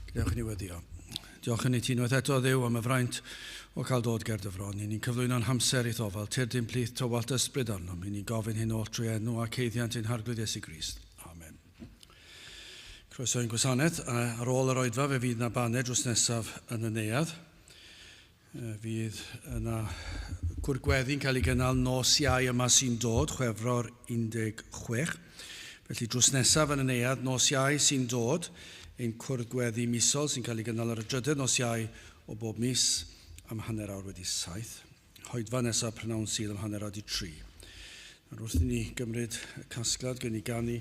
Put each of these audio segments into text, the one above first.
Gwnewch i ni weddio. Diolch yn i ti unwaith eto, Dduw, am y fraint o cael dod ger dy fron. I ni'n cyflwyno'n hamser i'th ofal, tyrd i'n plith tywallt ysbryd arnom. I ni'n gofyn hyn oll trwy enw ac haeddiant ein Harglwydd Iesu Grist. Amen. Croeso i'n gwasanaeth. Ar ôl yr oedfa fe fydd na baned drws nesaf yn y neuadd. Fydd yna cwrdd gweddi'n cael ei gynnal nos Iau yma sy'n dod, Chwefror 16. Felly drws nesaf yn y neuadd, nos Iau sy'n dod, ein cwrdd gweddi misol sy'n cael ei gynnal ar y drydedd nos Iau o bob mis am 7:30. Hoedfa nesaf prynawn Sul am 3:30. Nawr wrth i ni gymryd y casgliad, gwn i ganu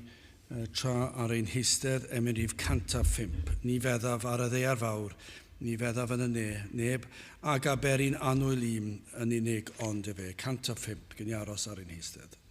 tra ar ein heistedd emyn rhif 105. Ni feddaf ar y ddaear fawr, ni feddaf yn y ne, neb ag aberu'n annwyl i'm yn unig ond efe. 105, gwn i aros ar ein heistedd.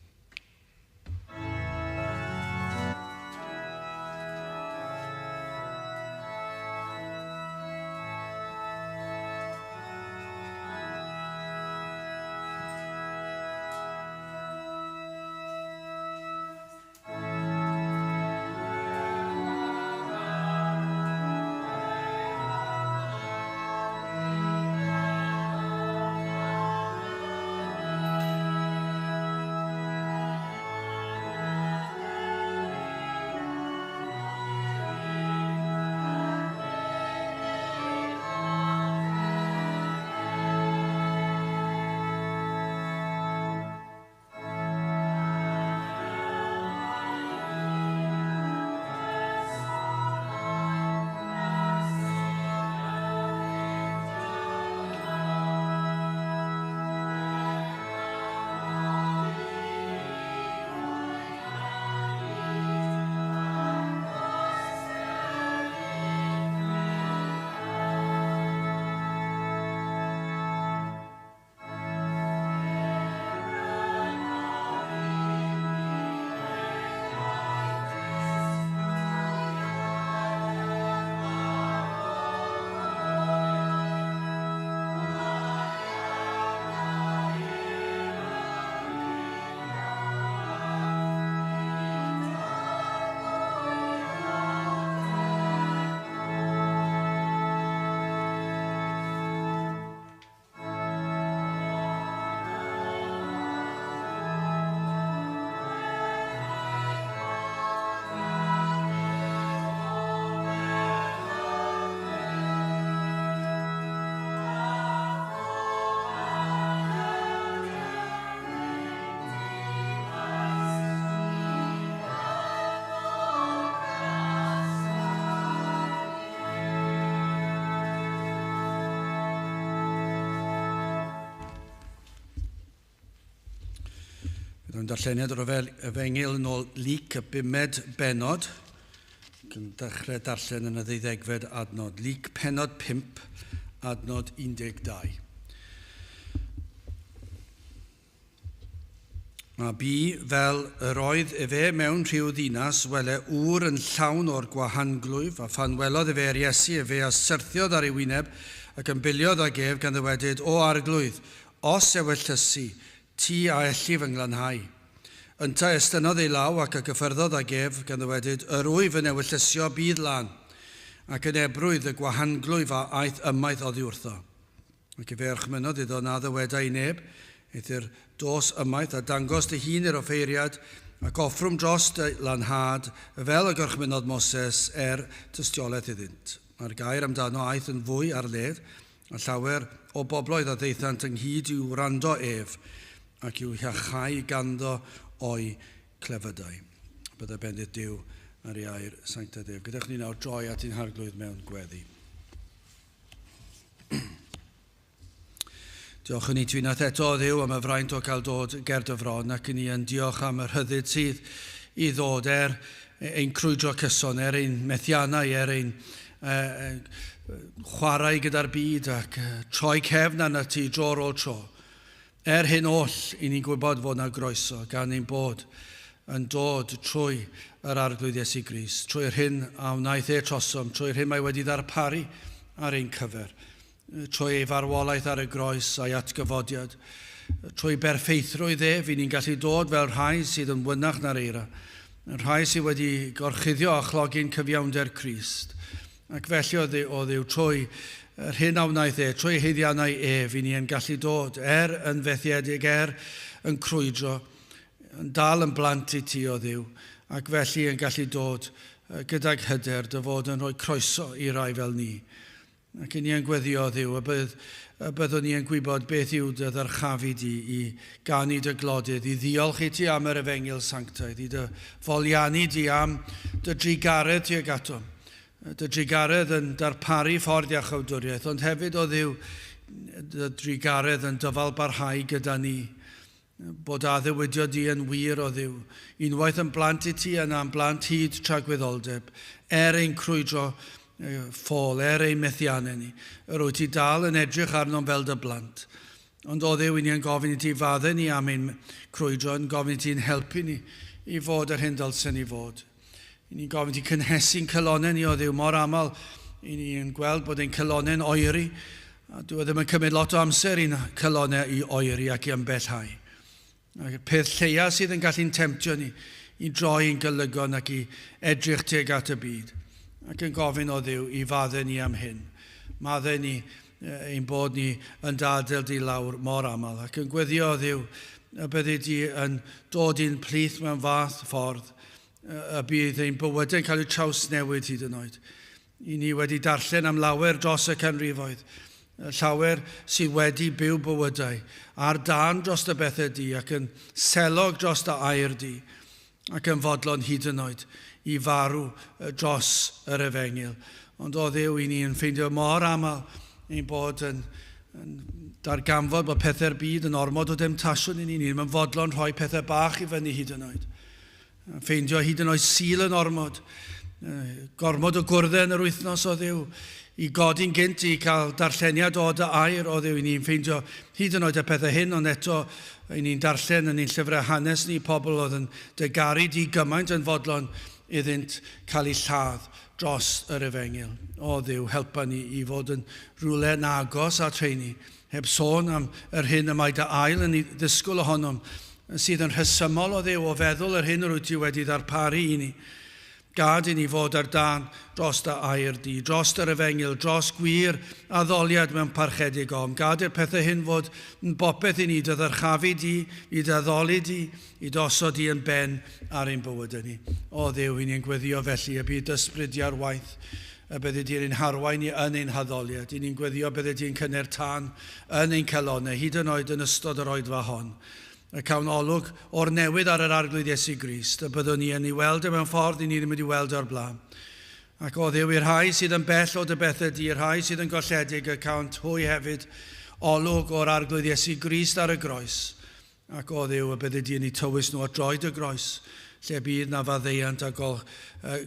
Byddwn darlleniad o'r Efengyl yn ôl Luc y bumed bennod, ac yn dechrau darllen yn y ddeuddegfed adnod. Luc pennod 5, adnod 12. A bu fel yr oedd efe mewn rhyw ddinas, wele ŵr yn llawn o'r gwahanglwyf, a phan welodd efe yr Iesu, efe a syrthiodd ar ei wyneb, ac ymbiliodd ag ef, gan ddywedyd, O Arglwydd, os ewyllysi, ti a elli fy nglanhau. Yntau estynnodd ei law ac a gyffyrddodd ag ef, gan ddywedyd, Yr wyf yn ewyllysio, bydd lân. Ac yn ebrwydd y gwahanglwyf a aeth ymaith oddi wrtho. Ac efe orchmynnodd iddo na ddywedai i neb, eithr dos ymaith a dangos dy hun i'r offeiriad, ac offrwm dros dy lanhad, fel y gorchmynnodd Moses er tystiolaeth iddynt. Mae'r gair amdano aeth yn fwy ar led, a llawer o bobloedd a ddaethant ynghyd i'w wrando ef, ac i'w hiachau ganddo o'i clefydau. Byddai bendith Duw ar ei air sanctaidd ef. Gadewch ni nawr droi at ein Harglwydd mewn gweddi. Diolch yn ni ti unwaith eto, Dduw, am y fraint o cael dod ger dy fron, ac ni yn diolch am y rhyddid sydd i ddod er ein crwydro cyson, er ein methiannau, er ein chwarae gyda'r byd ac troi cefn arna ti dro ar ôl tro. Er hyn oll, i ni'n gwybod fod 'na groeso gan ein bod yn dod trwy yr Arglwydd Iesu Grist, trwy'r hyn a wnaeth e trosom, trwy'r hyn mae wedi ddarparu ar ein cyfer, trwy ei farwolaeth ar y groes a'i atgyfodiad, trwy berffeithrwydd ef, i ni'n gallu dod fel rhai sydd yn wynach na'r eira, rhai sydd wedi gorchuddio â chlogyn cyfiawnder Crist. Ac felly o Dduw, trwy yr hyn a wnaeth e, trwy haeddiannau ef, i ni yn gallu dod, er yn fethiedig, er yn crwydro, yn dal yn blant i ti o Dduw, ac felly yn gallu dod gydag hyder dy fod yn rhoi croeso i rai fel ni. Ac i ni yn gweddio, Dduw, y byddwn ni yn gwybod beth yw dy ddyrchafu di i ganu dy glodydd, i ddiolch i ti am yr efengyl sanctaidd, i dy foliannu di am dy drugaredd tuag atom. Dy drugaredd yn darparu ffordd iachawdwriaeth, ond hefyd o Dduw, dy drugaredd yn dyfal barhau gyda ni. Bod addewidio di yn wir o Dduw. Unwaith yn blant i ti yna yn blant hyd tragwyddoldeb, er ein crwydro ffôl, er ein methiannau ni. Yr wyt ti dal yn edrych arnom fel dy blant. Ond o Dduw, i ni yn gofyn i ti faddau ni am ein crwydro, yn gofyn i ti'n helpu ni i fod yr hyn dylsen ni fod. I ni'n gofyn i ti cynhesu'n calonnau ni o Dduw. Mor aml i ni'n gweld bod ein calonnau'n oeri, a dwi ddim yn cymryd lot o amser i'n calonnau i oeri ac i ymbellhau. Ac y peth lleia sydd yn gallu'n temtio ni i droi ein golygon ac i edrych tuag at y byd. Ac yn gofyn o Dduw i faddau ni am hyn. Maddau ni ein bod ni yn dadael di lawr mor aml. Ac yn gweddio o Dduw y byddi di yn dod i'n plith mewn fath ffordd y bydd ein bywydau'n cael eu trawsnewid hyd yn oed. I ni wedi darllen am lawer dros y canrifoedd, llawer sydd wedi byw bywydau ar dân dros dy bethau di ac yn selog dros dy air di ac yn fodlon hyd yn oed i farw dros yr efengyl. Ond o Dduw, i ni yn ffeindio mor aml ein bod yn darganfod bod pethau'r byd yn ormod o demtasiwn i ni. Ni ddim yn fodlon rhoi pethau bach i fyny hyd yn oed. Ffeindio hyd yn oed Sul yn ormod, gormod o gwrddau yn yr wythnos o Dduw, i godi'n gynt i cael darlleniad o dy air o Dduw. I ni'n ffeindio hyd yn oed y pethau hyn, ond eto i ni'n darllen yn ein llyfrau hanes ni pobl oedd yn dy garu di gymaint yn fodlon iddynt cael eu lladd dros yr efengyl. O Dduw, helpa ni i fod yn rhywle yn agos at rheini, heb sôn am yr hyn y mae dy ail yn ei ddisgwyl ohonom, sydd yn rhesymol o Dduw o feddwl yr hyn yr wyt ti wedi ddarparu i ni. Gad i ni fod ar dân dros dy air di, dros yr efengyl, dros gwir addoliad mewn parchedig ofn. Gad i'r pethau hyn fod yn bopeth i ni, dy ddyrchafu di, i dy addoli di, i dy osod di yn ben ar ein bywydau ni. O Dduw, i ni'n gweddio felly y bydd ysbryd di ar waith, y byddi di'n ein harwain ni yn ein haddoliad. I ni'n gweddio byddi di'n cynnu'r tân yn ein calonnau, hyd yn oed yn ystod yr oedfa hon. Y cawn olwg o'r newydd ar yr Arglwydd Iesu Grist, y byddwn ni yn ei weld e mewn ffordd i ni ddim wedi weld o'r blaen. Ac o Dduw, i'r rhai sydd yn bell o dy bethau di, i'r rhai sydd yn golledig, y cawnt hwy hefyd olwg o'r Arglwydd Iesu Grist ar y groes. Ac o Dduw, y byddi di yn eu tywys nhw at droed y groes, lle bydd na faddeuant a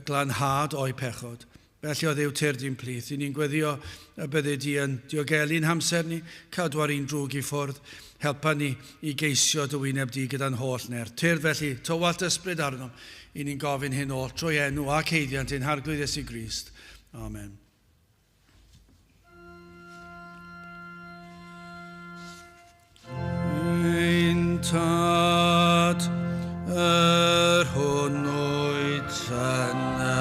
glanhad o'u pechod. Felly o Dduw, tyrd i'n plith. I ni'n gweddio y byddi di yn diogelu'n hamser ni, cadw ar un drwg i ffwrdd, helpa ni i geisio dy wyneb di gyda'n holl nerth. Tyrd felly, tywallt ysbryd arnom, i ni'n gofyn hyn oll trwy enw ac haeddiant ein Harglwydd Iesu Grist. Amen. Ein Tad, yr hwn wyt yn y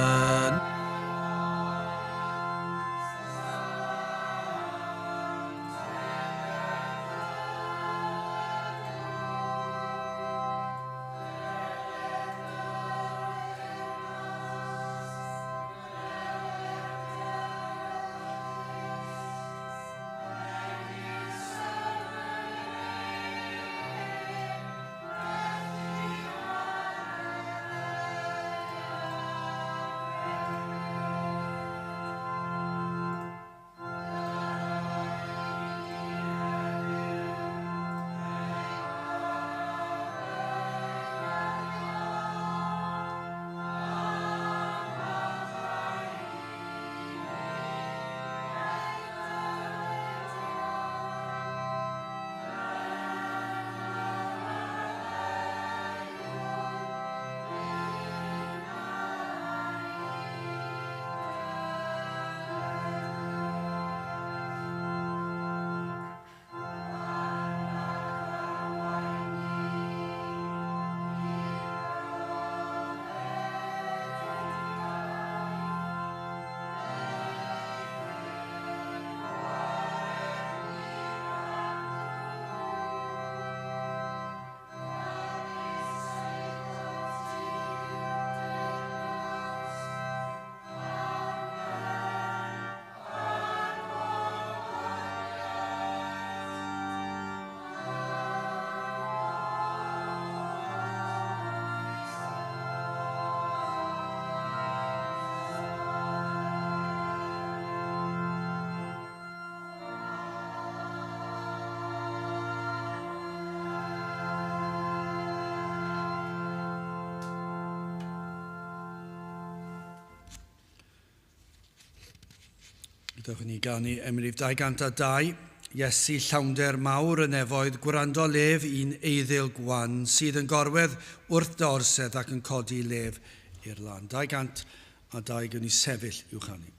Gadewch i ni ganu emyn rhif 202. Iesu llawnder mawr y nefoedd, gwrando lef i'n eiddil gwan, sydd yn gorwedd wrth dy orsedd ac yn codi lef i'r lan. 202 gwn i sefyll i'w chanu.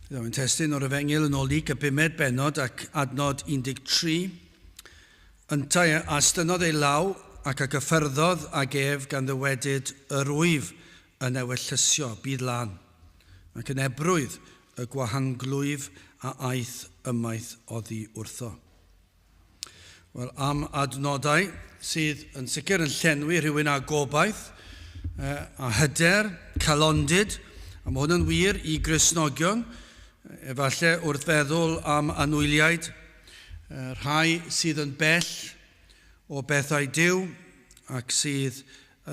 Byddaf yn testun o'r Efengyl yn ôl Luc y bumed bennod ac adnod 13. Yntau a estynnodd ei law ac a gyffyrddodd ag ef gan ddywedyd, Yr wyf yn ewyllysio, bydd lân. Ac yn ebrwydd y gwahanglwyf a aeth ymaith oddi wrtho. Wel, am adnodau sydd yn sicr yn llenwi rhywun â gobaith, a hyder, calondid, a mae hwn yn wir i Gristnogion, efallai wrth feddwl am anwyliaid, rhai sydd yn bell o bethau Duw ac sydd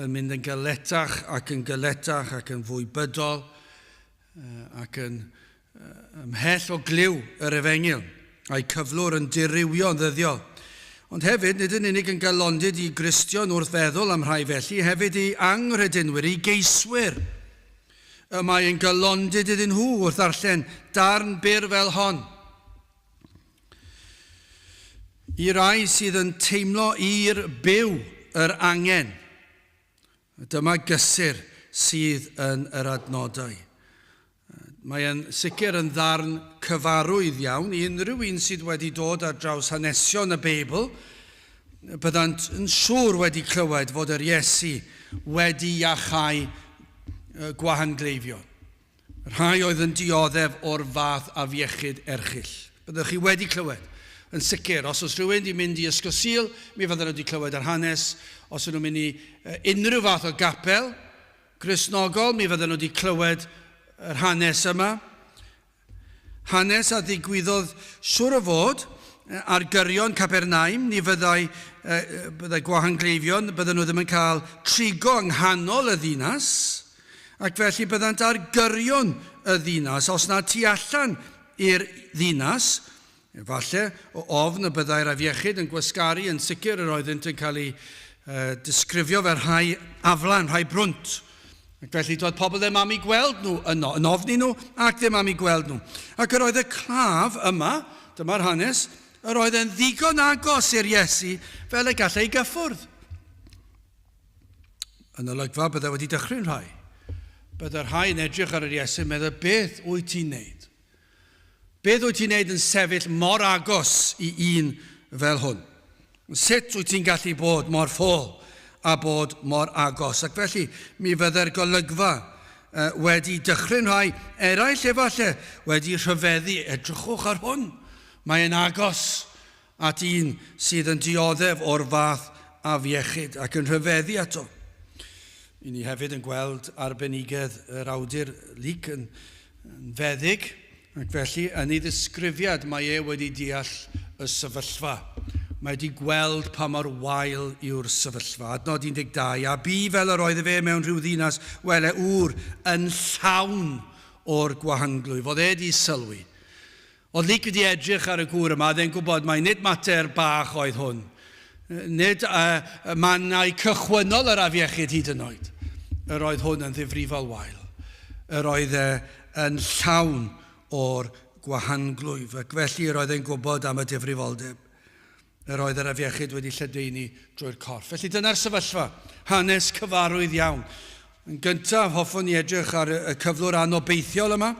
yn mynd yn galetach ac yn galetach ac yn fwy bydol ac yn ymhell o glyw yr efengyl, a'i cyflwr yn dirywio'n ddyddiol. Ond hefyd, nid yn unig yn galondid i Gristion wrth feddwl am rhai felly, hefyd i anghredinwyr, i geiswyr. Y mae yn galondid iddyn nhw wrth ddarllen darn byr fel hon. I rai sydd yn teimlo i'r byw yr angen, Dyma gysur sydd yn yr adnodau. Mae yn sicr yn ddarn cyfarwydd iawn i unrhyw un sydd wedi dod ar draws hanesion y Beibl. Byddant yn siŵr wedi clywed fod yr Iesu wedi iachau gwahangleifion. Rhai oedd yn dioddef o'r fath afiechyd erchyll. Byddwch chi wedi clywed. Yn sicr, os oes rhywun wedi mynd i Ysgol Sul, mi fydden nhw wedi clywed yr hanes. Os ydyn nhw'n mynd i unrhyw fath o gapel Gristnogol, mi fydden nhw wedi clywed yr hanes yma. Hanes a ddigwyddodd siwr o fod ar gyrion Capernaum, ni fyddai, byddai gwahangleifion, bydden nhw ddim yn cael trigo yng nghanol y ddinas, ac felly byddant ar gyrion y ddinas, os na tu allan i'r ddinas, efallai o ofn y byddai'r afiechyd yn gwasgaru, yn sicr yr oeddynt yn cael eu disgrifio fel rhai aflan, rhai brwnt. Ac felly doedd pobl ddim am eu gweld nhw yno, yn ofni nhw ac ddim am eu gweld nhw. Ac yr oedd y claf yma, dyma'r hanes, yr oedd e'n ddigon agos i'r Iesu fel y gallai gyffwrdd. Yn olygfa byddai wedi dychryn rhai. Byddai rhai yn edrych ar yr Iesu yn meddwl, beth wyt ti'n neud? Beth wyt ti'n neud yn sefyll mor agos i un fel hwn? Sut wyt ti'n gallu bod mor ffôl a bod mor agos? Ac felly, mi fydde'r golygfa wedi dychryn rhai eraill efallai, wedi rhyfeddu, edrychwch ar hwn, mae'n agos at un sydd yn dioddef o'r fath afiechyd ac yn rhyfeddu ato. I ni hefyd yn gweld arbenigedd yr awdur Luc yn, yn feddyg, ac felly yn ei ddisgrifiad mae e wedi deall y sefyllfa. Mae wedi gweld pa mor wael yw'r sefyllfa. Adnod 12, a bu fel yr oedd fe mewn rhyw ddinas, wele ŵr yn llawn o'r gwahanglwyf. Oedd e wedi sylwi. Oedd Luc wedi edrych ar y gŵr yma, oedd e'n gwybod mai nid mater bach oedd hwn. Nid uh, mannau cychwynnol yr afiechyd hyd yn oed. Yr oedd hwn yn ddifrifol wael. Yr oedd e yn llawn o'r gwahanglwyf, ac felly yr oedd e'n gwybod am y difrifoldeb. Yr oedd yr afiechyd wedi lledaenu drwy'r corff. Felly dyna'r sefyllfa, hanes cyfarwydd iawn. Yn gyntaf, hoffwn i edrych ar y cyflwr anobeithiol yma,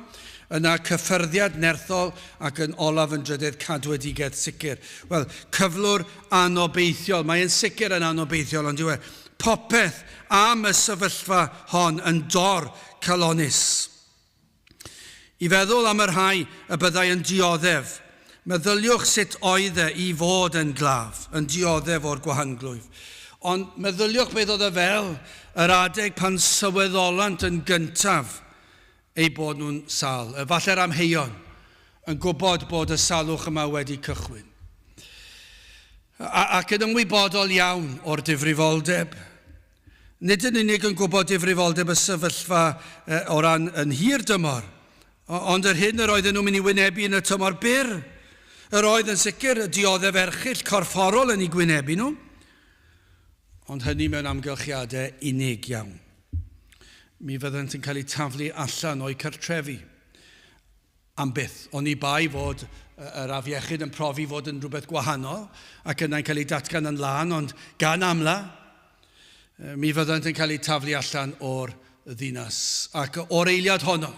yna cyffyrddiad nerthol ac yn olaf yn drydydd cadwedigaeth sicr. Wel, cyflwr anobeithiol, mae'n sicr yn anobeithiol, ond yw e? Popeth am y sefyllfa hon yn dor calonus. I feddwl am y rhai y byddai yn dioddef. Meddyliwch sut oedd e i fod yn glaf, yn dioddef o'r gwahanglwyf. Ond meddyliwch beth oedd e fel yr adeg pan sylweddolant yn gyntaf eu bod nhw'n sâl. Efallai'r amheuon, yn gwybod bod y salwch yma wedi cychwyn. Ac yn ymwybodol iawn o'r difrifoldeb. Nid yn unig yn gwybod difrifoldeb y sefyllfa o ran yn hir dymor, ond yr hyn yr oedden nhw'n mynd i wynebu yn y tymor byr. Yr oedd yn sicr y dioddef erchyll corfforol yn eu gwynebu nhw, ond hynny mewn amgylchiadau unig iawn. Mi fyddent yn cael eu taflu allan o'u cartrefi am byth, oni bai fod yr afiechyd yn profi fod yn rhywbeth gwahanol ac yna'n cael ei datgan yn lân, ond gan amla, mi fyddant yn cael eu taflu allan o'r ddinas. Ac o'r eiliad honno,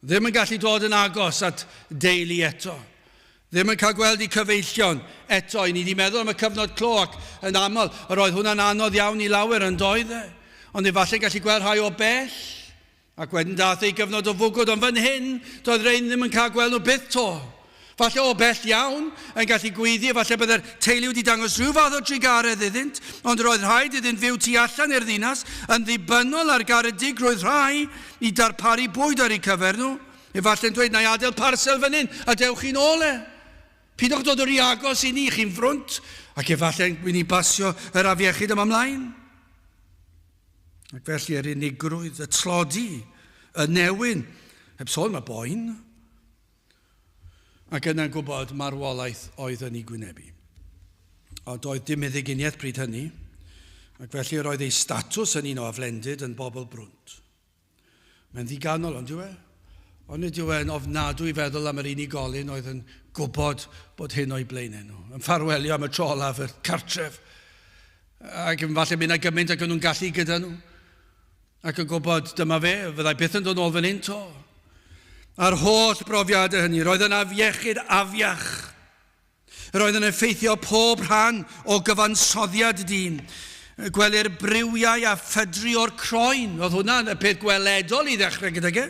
Ddim yn gallu dod yn agos at deulu eto. Ddim yn cael gweld eu cyfeillion eto. I ni wedi meddwl am y cyfnod clo ac yn aml yr oedd hwnna'n anodd iawn i lawer yn doedd e. Ond efallai gallu gweld rhai o bell. Ac wedyn dath ei gyfnod o fwgwd, ond fan hyn doedd rhain ddim yn cael gweld nhw byth to. Falle o bell iawn yn gallu gweiddi, efallai byddai'r teulu wedi dangos rhyw fath o drugaredd iddynt, ond roedd rhaid iddynt fyw tu allan i'r ddinas, yn ddibynnol ar garedigrwydd rhai i darparu bwyd ar eu cyfer nhw. Efallai'n dweud, na i adael parsel fan hyn, a dewch chi'n ôl e. Pidwch dod yn rhy agos i ni, chi'n frwnt, ac efallai'n mynd i basio yr afiechyd yma ymlaen. Ac felly yr unigrwydd, y tlodi, y newyn, heb sôn mae boen, Ac yna'n gwybod marwolaeth oedd yn ei gwynebu. Ond doedd dim meddyginiaeth pryd hynny, ac felly yr oedd ei statws yn un o aflendid yn bobl brwnt. Mae'n ddiganol, ond yw e? Ond nid yw e'n ofnadwy feddwl am yr unigolyn oedd yn gwybod bod hyn o'i blaenau nhw, yn ffarwelio am y tro olaf y cartref, ac yn falle mynd â gymaint ag o'n nhw'n gallu gyda nhw. Ac yn gwybod, dyma fe, fyddai byth yn dod nôl fan hyn to. A'r holl brofiadau hynny, roedd yn afiechyd afiach. Roedd yn effeithio pob rhan o gyfansoddiad dyn. Gwelir briwiau a phydru o'r croen. Oedd hwnna'n y peth gweledol i ddechrau gydag e.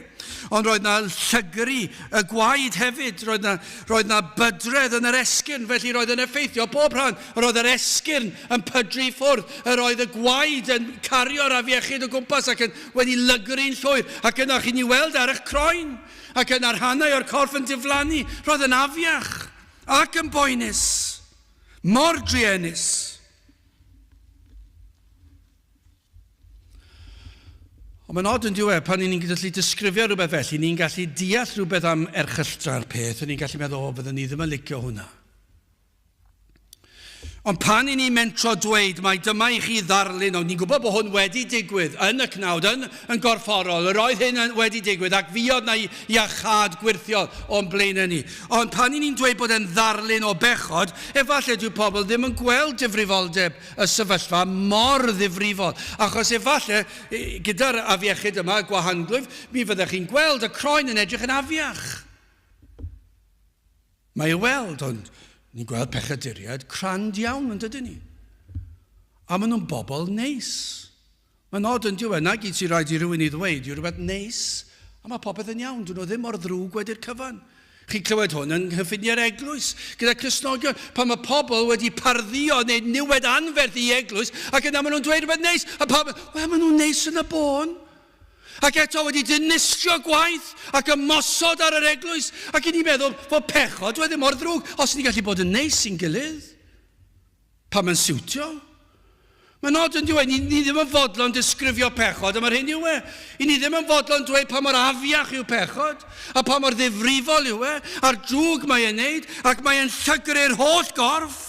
Ond roedd na llygru y gwaed hefyd, roedd na, roedd na bydredd yn yr esgyrn, felly roedd yn effeithio bob rhan. Roedd yr esgyrn yn pydru i ffwrdd, yr oedd y gwaed yn cario'r afiechyd o gwmpas ac yn wedi lygru'n llwyr, ac yna chi'n ei weld ar eich croen, ac yna rhannau o'r corff yn diflannu. Roedd yn afiach ac yn boenus, mor druenus. Ond mae'n od yn dyw e, pan ni'n gallu disgrifio rhywbeth felly, ni'n gallu deall rhywbeth am erchylltra'r peth, a ni'n gallu meddwl, o, fyddwn ni ddim yn licio hwnna. Ond pan i ni mentro dweud mai dyma i chi ddarlun, ond ni'n gwybod bod hwn wedi digwydd yn y cnawd, yn, yn gorfforol, yr oedd hyn wedi digwydd ac fuodd na iachâd gwyrthiol o'n blaenau ni. Ond pan i ni'n dweud bod e'n ddarlun o bechod, efallai dyw pobl ddim yn gweld difrifoldeb y sefyllfa mor ddifrifol, achos efallai gyda'r afiechyd yma, y gwahanglwyf, mi fyddech chi'n gweld y croen yn edrych yn afiach. Mae i'w weld, ond ni'n gweld pechaduriaid crand iawn yn dydyn ni. A maen nhw'n bobl neis. Mae'n od yn diwedd, na gyd sy'n rhaid i rhywun i ddweud yw rhywbeth neis, a mae popeth yn iawn, dyn nhw ddim mor ddrwg wedi'r cyfan. Chi'n clywed hwn yng nghyffiniau'r eglwys, gyda Cristnogion, pan mae pobl wedi pardduo neu niwed anferth i eglwys, ac yna maen nhw'n dweud rhywbeth neis, a pawb, wel, maen nhw'n neis yn y bôn. Ac eto wedi dinistrio gwaith ac ymosod ar yr eglwys, ac i ni meddwl fod pechod, dwi e ddim mor ddrwg, os ni'n gallu bod yn neis i'n gilydd. Pam mae'n siwtio? Mae'n od yn dweud, ni, ni ddim yn fodlon disgrifio pechod, a mae'r hyn yw e. I ni ddim yn fodlon dweud pa mor afiach yw pechod, a pa mor ddifrifol yw e, a'r drwg mae e'n neud, ac mae e'n llygru'r holl gorff.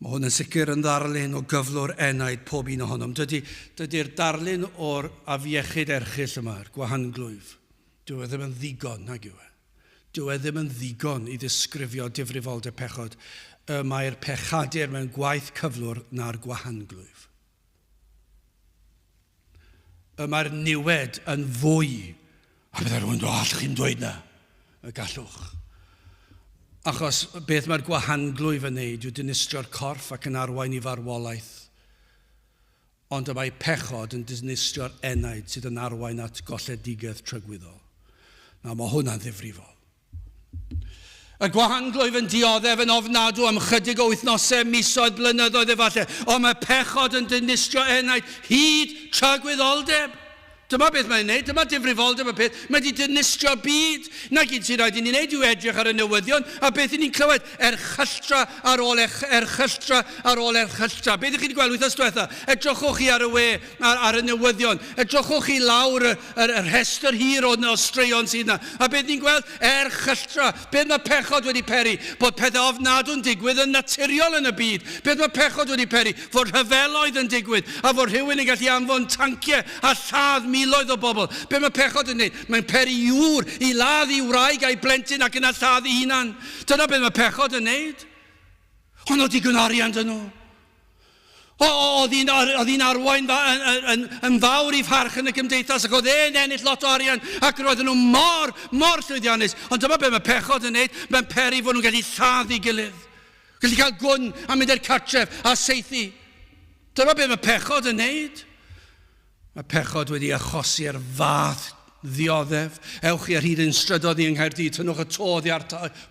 Mae hwn yn sicr yn ddarlun o gyflwr enaid pob un ohonom. Dydy, dydy'r darlun o'r afiechyd erchyll yma, yr gwahanglwyf, dyw e ddim yn ddigon, nag yw e? Dyw e ddim yn ddigon i ddisgrifio difrifoldeb pechod. Y mae'r pechadur mewn gwaith cyflwr na'r gwahanglwyf. Y mae'r niwed yn fwy. A byddai rhywun dweud, allwch chi'n dweud na? Y gallwch. Achos beth mae'r gwahanglwyf yn neud yw dinistrio'r corff ac yn arwain i farwolaeth. Ond y mae pechod yn dinistrio'r enaid sydd yn arwain at golledigaeth tragwyddol. Nawr mae hwnna'n ddifrifol. Y gwahanglwyf yn dioddef yn ofnadw am chydig o wythnosau, misoedd, blynyddoedd efallai, ond mae pechod yn dinistrio enaid hyd tragwyddoldeb. Dyma beth mae'n wneud, dyma difrifoldeb y peth, mae wedi dinistrio'r byd. Na gyd sy'n rhaid i ni wneud yw edrych ar y newyddion a beth i ni'n clywed, erchylltra ar ôl erchylltra ar ôl erchylltra. Beth ych chi wedi gweld wythnos diwetha? Edrychwch chi ar y we, ar, ar y newyddion, edrychwch chi lawr y, yr, y rhestr hir o, o straeon sydd yna. A beth ni'n gweld? Erchylltra. Beth mae pechod wedi peri? Bod pethau ofnadw'n digwydd yn naturiol yn y byd. Beth mae pechod wedi peri? Fod rhyfeloedd yn digwydd a fod rhywun yn gallu anfon tanciau a lladd miloedd o bobl. Beth mae pechod yn wneud? Mae'n peri i ŵr i ladd ei wraig a'i blentyn ac yna lladd ei hunan. Dyna beth mae pechod yn wneud. Ond o digon arian dyn nhw. Oedd hi'n arwain yn, yn, yn fawr i pharch yn y gymdeithas ac oedd e'n ennill lot o arian ac roedden nhw mor, mor llwyddiannus. Ond dyma be mae pechod yn neud, mae'n peri fod nhw'n gallu lladd ei gilydd. Gallu cael gwn a mynd i'r cartref a saethu. Dyma be mae pechod yn neud. Mae pechod wedi achosi'r fath ddioddef. Ewch chi ar hyd ein strydoedd ni yng Nghaerdydd, tynnwch y to oddi ar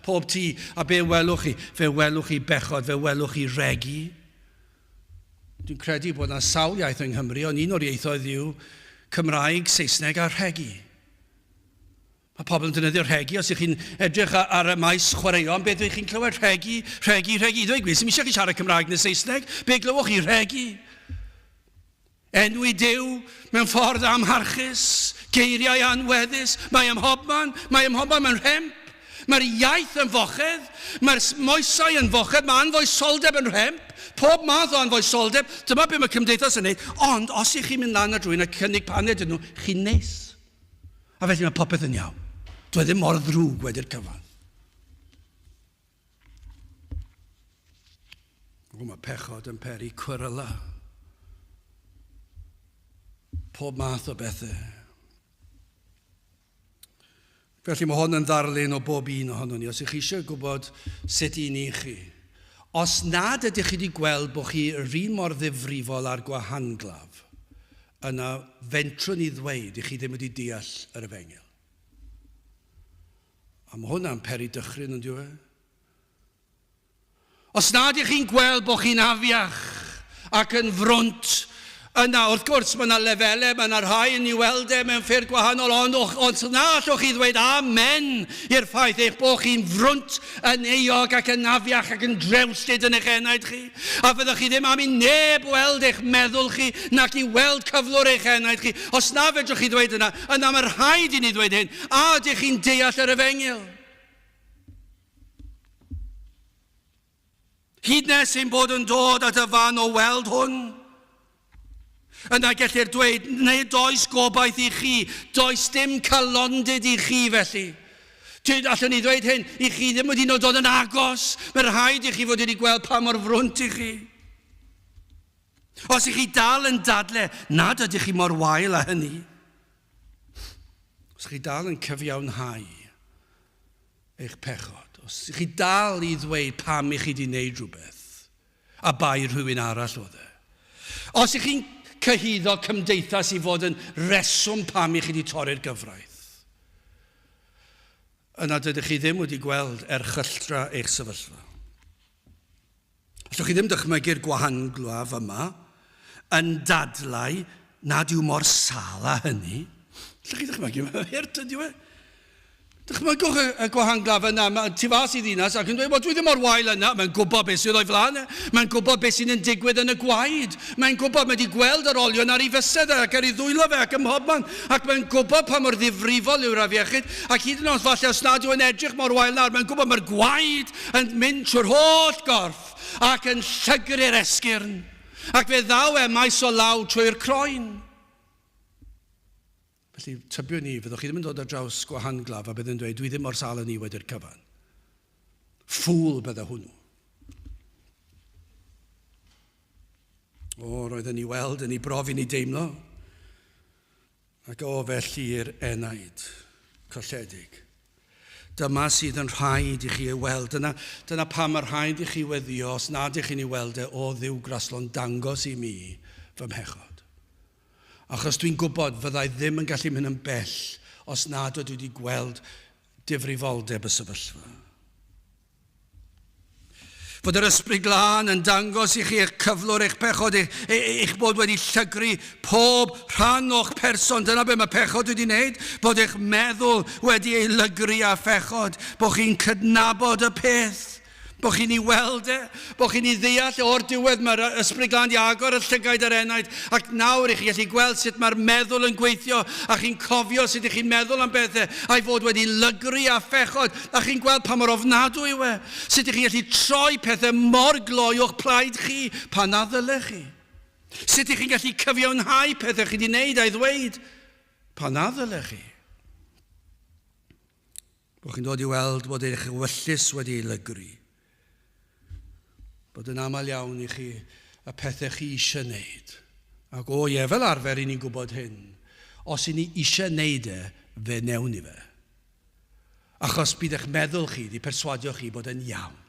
pob tŷ, a be welwch chi? Fe welwch chi bechod, fe welwch chi regi. Dwi'n credu bod yna sawl iaith yng Nghymru, ond un o'r ieithoedd yw Cymraeg, Saesneg a rhegi. Mae pobl yn defnyddio rhegi, os ych chi'n edrych ar y maes chwaraeon, beth ydych chi'n clywed? Rhegi, rhegi, rhegi. I ddweud gwir, sy'n eisiau chi siarad Cymraeg neu Saesneg, be glywch chi? Rhegi. Enwi Duw mewn ffordd amharchus, geiriau anweddus, mae ym mhobman, mae ym mhobman, mae'n rhemp. Mae'r iaith yn fochedd, mae'r moesau yn fochedd, mae anfoesoldeb yn rhemp, pob math o anfoesoldeb, dyma be mae cymdeithas yn neud, ond os ych chi'n mynd lan at rhywun a cynnig paned iddyn nhw, chi'n neis. A felly mae popeth yn iawn. Dwi e ddim mor ddrwg wedi'r cyfan. O, mae pechod yn peri cweryla. Pob math o bethau. Felly mae hwn yn ddarlun o bob un ohonon ni. Os ych chi eisiau gwybod sut un i chi, os nad ydych chi wedi gweld bod chi yr un mor ddifrifol â'r gwahanglaf, yna fentrwn i ddweud i chi ddim wedi deall yr efengyl. A mae hwnna'n peri dychryn, yn dyw e? Os nad ych chi'n gweld bod chi'n afiach ac yn frwnt, yna wrth gwrs mae yna lefelau, mae yna rhai yn ei weld e mewn ffyrdd gwahanol, ond os na allwch chi ddweud amen i'r ffaith eich bod chi'n frwnt, yn euog ac yn afiach ac yn drewllyd yn eich enaid chi, a fyddwch chi ddim am i neb weld eich meddwl chi nac i weld cyflwr eich enaid chi, os na fedrwch chi ddweud yna, yna mae rhaid i ni ddweud hyn, a ydych chi'n deall yr efengyl? Hyd nes ein bod yn dod at y fan o weld hwn, yna gellir dweud, nid oes gobaith i chi, does dim calondid i chi felly. Tyd, allwn ni ddweud hyn, i chi ddim wedi dod yn agos, mae rhaid i chi fod wedi gweld pa mor frwnt i chi. Os i chi dal yn dadle nad ydych chi mor wael â hynny, os chi dal yn cyfiawnhau eich pechod, os ych chi dal i ddweud pam i chi wedi wneud rhywbeth, a bai rhywun arall oedd e. Os ych chi'n cyhuddo cymdeithas i fod yn reswm pam i chi wedi torri'r gyfraith, yna dydych chi ddim wedi gweld erchylltra eich sefyllfa. Allwch chi ddim dychmygu'r gwahanglaf yma yn dadlau nad yw mor sâl â hynny. Allwch chi ddychmygu, mae'n hurt ydyw e? Dychmygwch y, y gwahanglaf yna, mae, tu fas i ddinas ac yn dweud, wel dwi ddim mor wael yna. Mae'n gwybod beth sydd o'i flaen e. Mae'n gwybod beth sy'n yn digwydd yn y gwaed. Mae'n gwybod, mae wedi gweld yr olion ar ei fysedd e ac ar ei ddwylo fe ac ym mhobman. Ac mae'n gwybod pa mor ddifrifol yw'r afiechyd. Ac hyd yn oed falle os nad yw'n edrych mor wael nawr, mae'n gwybod mae'r gwaed yn mynd trwy'r holl gorff ac yn llygru'r esgyrn, ac fe ddaw e maes o law trwy'r croen. Felly, tybiwn i, fyddwch chi ddim yn dod ar draws gwahanglaf a bydd yn dweud, dwi ddim mor sâl â ni wedi'r cyfan. Ffŵl bydde hwnnw. O, roedd yn ei weld, yn ei brofi, yn ei deimlo. Ac o, felly'r enaid colledig. Dyma sydd yn rhaid i chi ei weld. Dyna, dyna pam mae rhaid i chi weddio, os nad ych chi'n ei weld e, o Dduw graslon, dangos i mi fy mhechod. Achos dwi'n gwybod fyddai ddim yn gallu mynd yn bell os nad ydw i wedi gweld difrifoldeb y sefyllfa. Fod yr Ysbryd Glân yn dangos i chi eich cyflwr, eich pechod, eich, eich bod wedi llygru pob rhan o'ch person. Dyna be mae pechod wedi wneud, bod eich meddwl wedi ei lygru â phechod, bod chi'n cydnabod y peth bod chi'n ei weld e, bod chi'n ei ddeall e o'r diwedd, mae'r Ysbryd Glân di agor y llygaid a'r enaid, ac nawr i chi gallu gweld sut mae'r meddwl yn gweithio, a chi'n cofio sut ych chi'n meddwl am bethau, a'i fod wedi lygru a phechod, A chi'n gweld pa mor ofnadwy yw e? Sut ych chi'n gallu troi pethau mor gloi o'ch plaid chi pan na ddylech chi? Sut ych chi'n gallu cyfiawnhau pethau chi wedi wneud a'i ddweud pan na ddylech chi? Bod chi'n dod i weld bod eich ewyllys wedi ei lygru. Bod yn aml iawn i chi y pethau chi eisiau wneud. Ac o ie, fel arfer i ni'n gwybod hyn. Os i ni eisiau wneud e, fe newn ni fe. Achos bydd eich meddwl chi wedi perswadio chi bod e'n iawn.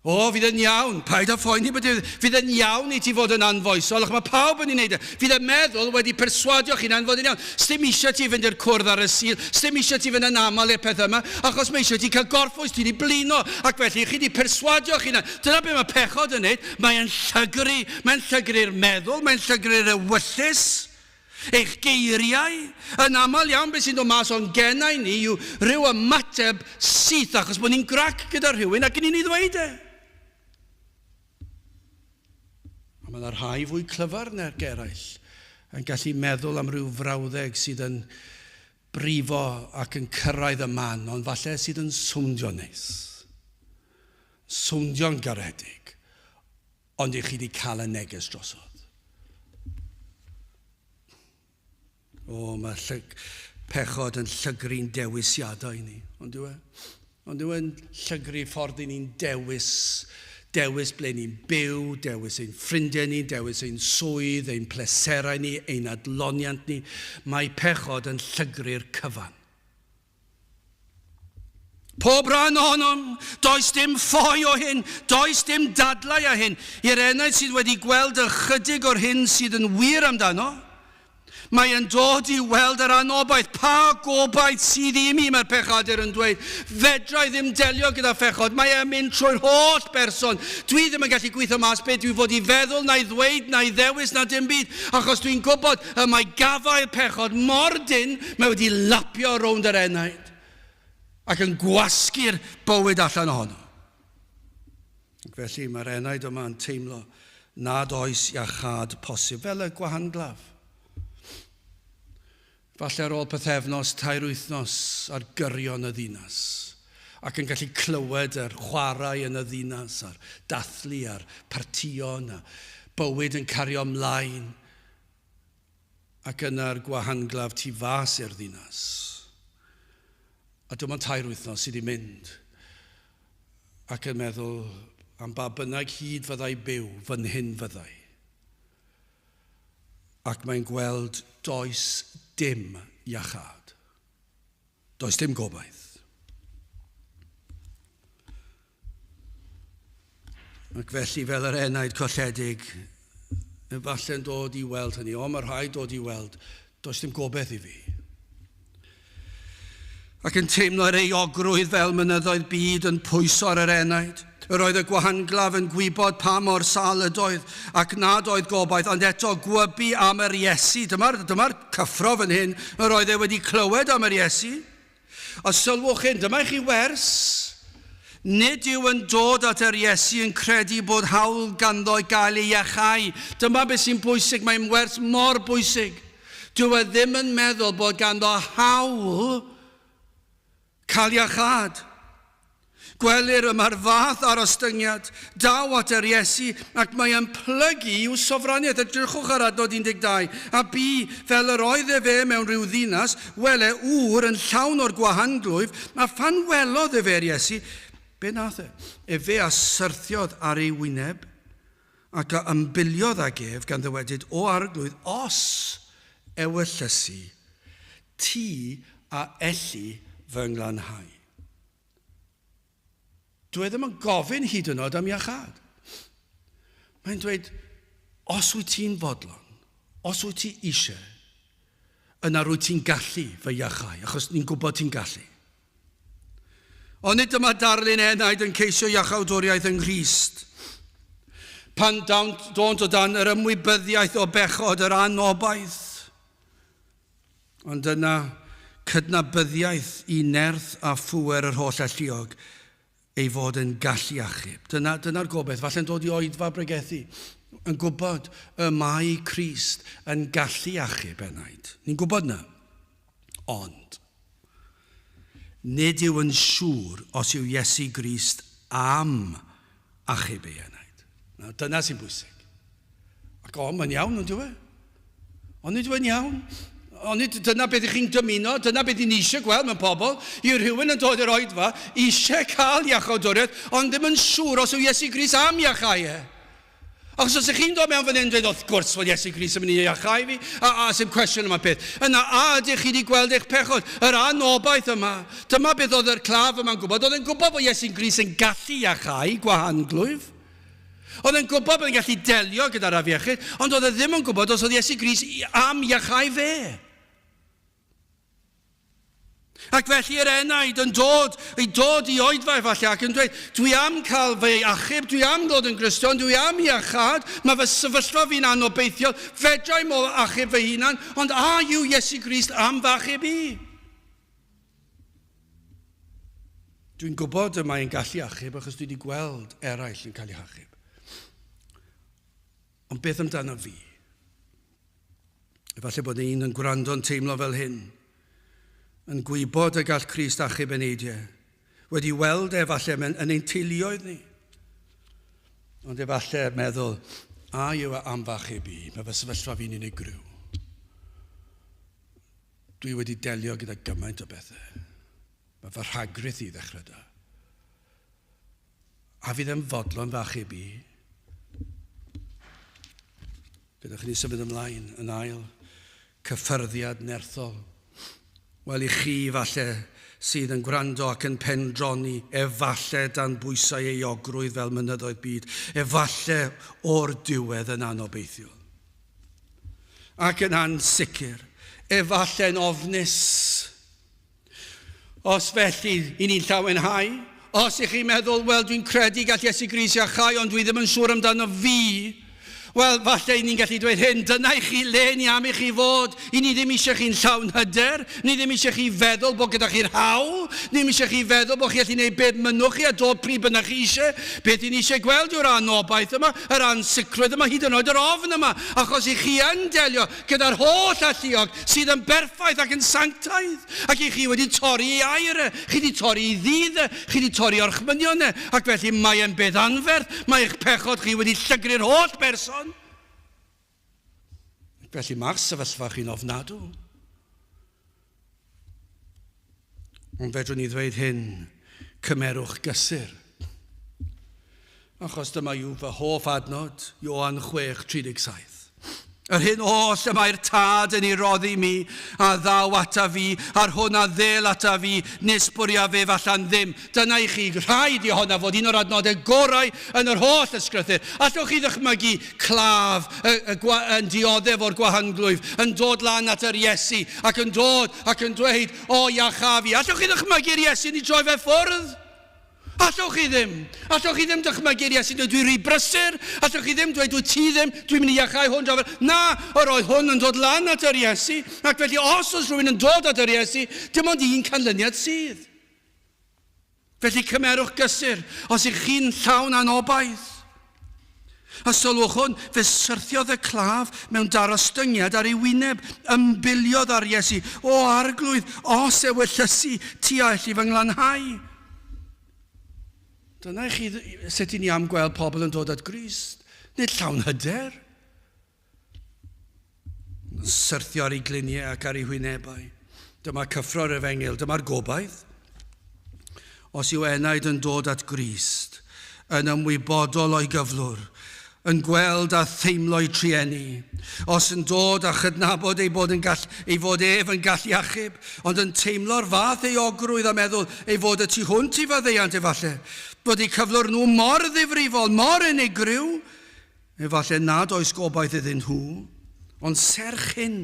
O, fydd e'n iawn, paid â phoeni bod e, fydd e'n iawn i ti fod yn anfoesol, ac mae pawb yn ei wneud e. Fydd y meddwl wedi perswadio chi'n fod yn iawn. Sdim eisiau ti fynd i'r cwrdd ar y Sul, sdim eisiau ti fynd yn aml i'r pethau yma, achos mae eisiau ti cael gorffwys, ti wedi blino, ac felly chi wedi perswadio chi'n. Dyna beth mae pechod yn wneud, mae'n llygru, mae'n llygru'r meddwl, mae'n llygru'r ewyllys. Eich geiriau, yn aml iawn beth sy'n dod mas o'n genau ni yw rhyw ymateb syth achos bod ni'n grac gyda rhywun ac ni'n ei ddweud e. A mae yna rhai fwy clyfar nag eraill yn gallu meddwl am ryw frawddeg sydd yn brifo ac yn cyrraedd y man, ond falle sydd yn swndio neis. Swndio'n garedig, ond i chi wedi cael y neges drosodd. O, mae llyg, pechod yn llygru'n dewisiadau ni, ond yw e? Ond yw e'n llygru ffordd i ni'n dewis, dewis ble ni'n byw, dewis ein ffrindiau ni, dewis ein swydd, ein pleserau ni, ein adloniant ni. Mae pechod yn llygru'r cyfan. Pob rhan ohonom, does dim ffoi o hyn, does dim dadlau â hyn. I'r enaid sydd wedi gweld ychydig o'r hyn sydd yn wir amdano, mae e'n dod i weld yr anobaith. Pa gobaith sydd i mi, mae'r pechadur yn dweud. Fedra i ddim delio gyda phechod, mae e'n mynd trwy'r holl berson. Dwi ddim yn gallu gweithio mas beth dwi fod i feddwl, na'i ddweud, na'i ddewis, na dim byd, achos dwi'n gwybod y mae gafael pechod mor dynn, mae wedi lapio rownd yr enaid ac yn gwasgu'r bywyd allan ohono. Ac felly mae'r enaid yma yn teimlo nad oes iachâd posib, fel y gwahanglaf. Falle ar ôl pythefnos, 3 wythnos ar gyrion y ddinas, ac yn gallu clywed yr chwarae yn y ddinas, a'r dathlu a'r partïon, a bywyd yn cario ymlaen, ac yna'r gwahanglaf tu fas i'r ddinas. A dim ond 3 wythnos sydd wedi mynd, ac yn meddwl am ba bynnag hyd fyddai byw, fan hyn fyddai. Ac mae'n gweld does dim iachâd. Does dim gobaith. Ac felly, fel yr enaid colledig, efallai'n dod i weld hynny. O, mae rhaid dod i weld, does dim gobaith i fi. Ac yn teimlo'r euogrwydd fel mynyddoedd byd yn pwyso ar yr enaid. Yr oedd y gwahanglaf yn gwybod pa mor sâl ydoedd, ac nad oedd gobaith, ond eto gwybu am yr Iesu. Dyma'r dyma cyffro fan hyn. Yr oedd e wedi clywed am yr Iesu. A sylwch hyn, dyma i chi wers. Nid yw yn dod at yr Iesu yn credu bod hawl ganddo i gael ei iachau. Dyma beth sy'n bwysig, mae'n wers mor bwysig. Dyw e ddim yn meddwl bod ganddo hawl cael iachâd. Gwelir yma'r fath arostyngiad. Daw at yr Iesu ac mae e'n plygu i'w sofraniaeth. Edrychwch ar adnod 12. A bu, fel yr oedd efe mewn rhyw ddinas, wele ŵr yn llawn o'r gwahanglwyf, a phan welodd efe yr Iesu, be nath e? Efe a syrthiodd ar ei wyneb, Ac a ymbiliodd ag ef, gan ddywedyd, O Arglwydd, os ewyllysi, ti a elli fy nglanhau. Dwi e ddim yn gofyn hyd yn oed am iachâd. Mae'n dweud, os wyt ti'n fodlon, os wyt ti eisiau, yna rwyt ti'n gallu fy iachau, achos ni'n gwybod ti'n gallu. Onid dyma darlun enaid yn ceisio iachawdwriaeth yng Nghrist? Pan dawnt, dônt o dan yr ymwybyddiaeth o bechod, yr anobaith. Ond yna cydnabyddiaeth i nerth a phŵer yr holl alluog, ei fod yn gallu achub. Dyna, dyna'r gobaith, falle'n dod i oedfa bregethu, yn gwybod y mae Crist yn gallu achub enaid. Ni'n gwybod na. Ond, Nid yw yn siŵr os yw Iesu Grist am achub ei enaid. Nawr, dyna sy'n bwysig. Ac o, mae'n iawn, ond yw e? Ond nid yw e'n iawn. Onid dyna beth ych chi'n dymuno, dyna beth ni'n eisiau gweld mewn pobl, yw rhywun yn dod i'r oedfa, eisiau cael iachawdwriaeth, ond ddim yn siŵr os yw Iesu Grist am iachau e. Achos os ych chi'n dod mewn fan hyn yn dweud, wrth gwrs fod Iesu Grist yn mynd i iachau fi, a, a sy'n cwestiwn yma peth. Yna, a ydych chi wedi gweld eich pechod? Yr anobaith yma. Dyma beth oedd yr claf yma'n gwybod. Oedd e'n gwybod bod Iesu'n Grist yn gallu iachau gwahanglwyf. Oedd e'n gwybod bod e'n gallu delio gyda'r afiechyd, ond oedd e ddim yn gwybod os oedd Iesu Grist am iachau fe. Ac felly yr enaid yn dod, i dod i oedfa efallai ac yn dweud, dwi am cael fy achub, dwi am ddod yn Gristion, dwi am iachâd, mae fy sefyllfa fi'n anobeithiol, fedra i mo achub fy hunan, ond a yw Iesu Grist am fy achub i? Dwi'n gwybod y mae'n gallu achub achos dwi wedi gweld eraill yn cael eu hachub. Ond beth amdano fi? Efallai bod un yn gwrando'n teimlo fel hyn, yn gwybod y gall Crist achub eneidiau, wedi weld efallai yn ein teuluoedd ni. Ond efallai meddwl, a yw e am f'achub i? Mae fy sefyllfa fi'n unigryw. Dwi wedi delio gyda gymaint o bethau. Mae fy rhagrith i ddechrau da. A fydd e'n fodlon f'achub i? Gadewch i ni symud ymlaen yn ail, cyffyrddiad nerthol. Wel, i chi, falle, sydd yn gwrando ac yn pendroni, efalle dan bwysau euogrwydd fel mynyddoedd byd, efalle o'r diwedd yn anobeithiol. Ac yn ansicr, efalle'n ofnus. Os felly, i ni'n llawenhau. Os ych chi'n meddwl, wel, dwi'n credu gall Iesu Grist iachau, ond dwi ddim yn siŵr amdano fi. Wel, falle i ni'n gallu dweud hyn, dyna i chi le ni am i chi fod. I ni ddim eisiau chi'n llawn hyder, ni ddim eisiau chi feddwl bod gyda chi'r hawl, ni ddim eisiau chi feddwl bod chi allu gwneud beth mynnwch chi a dod pryd bynnag chi eisiau. Beth i ni eisiau gweld yw'r anobaith yma, yr ansicrwydd yma, hyd yn oed yr ofn yma, achos i chi yn delio gyda'r holl alluog sydd yn berffaith ac yn sanctaidd, ac i chi wedi torri ei air e, chi wedi torri ei ddydd e, chi wedi torri orchmynion e, ac felly mae e'n beth anferth, mae eich pechod chi wedi llygru'r holl berson. Ac felly mae'ch sefyllfa chi'n ofnadw. Ond fedrwn ni ddweud hyn, cymerwch gysur. Achos dyma yw fy hoff adnod, Ioan 6:37. Yr hyn oll y mae'r Tad yn ei roddi mi, a ddaw ata fi, a'r hwn a ddel ata fi, nis bwriaf ef allan ddim. Dyna i chi, rhaid i honna fod un o'r adnodau gorau yn yr holl ysgrythur. Allwch chi ddychmygu claf y, y, yn dioddef o'r gwahanglwyf, yn dod lan at yr Iesu ac yn dod ac yn dweud, o, iacha fi. Allwch chi ddychmygu'r Iesu yn ei droi fe ffwrdd? Allwch chi ddim. Allwch chi ddim dychmygu'r Iesu, dweud, dwi rhy brysur. Allwch chi ddim dweud, dwi ti ddim, dwi'n mynd i iachau hwn draw fel. Na, yr oedd hwn yn dod lan at yr Iesu. Ac felly, os oes rhywun yn dod at yr Iesu, dim ond un canlyniad sydd. Felly cymerwch gysur os ych chi'n llawn anobaith. A sylwch hwn, fe syrthiodd y claf mewn darostyngiad ar ei wyneb, ymbiliodd ar Iesu, O Arglwydd, os ewyllysi, ti a elli fy nglanhau. Dyna i chi sut i ni am gweld pobl yn dod at Grist, nid llawn hyder. Yn syrthio ar ei gliniau ac ar ei hwynebau. Dyma cyffro'r efengyl, dyma'r gobaith. Os yw enaid yn dod at Grist, yn ymwybodol o'i gyflwr, yn gweld a theimlo'i trueni, os yn dod a chydnabod ei bod yn gall, ei fod ef yn gallu achub, ond yn teimlo'r fath euogrwydd a meddwl ei fod y tu hwnt i faddeuant efallai, bod eu cyflwr nhw mor ddifrifol, mor unigryw, Efallai nad oes gobaith iddyn nhw, ond serch hyn,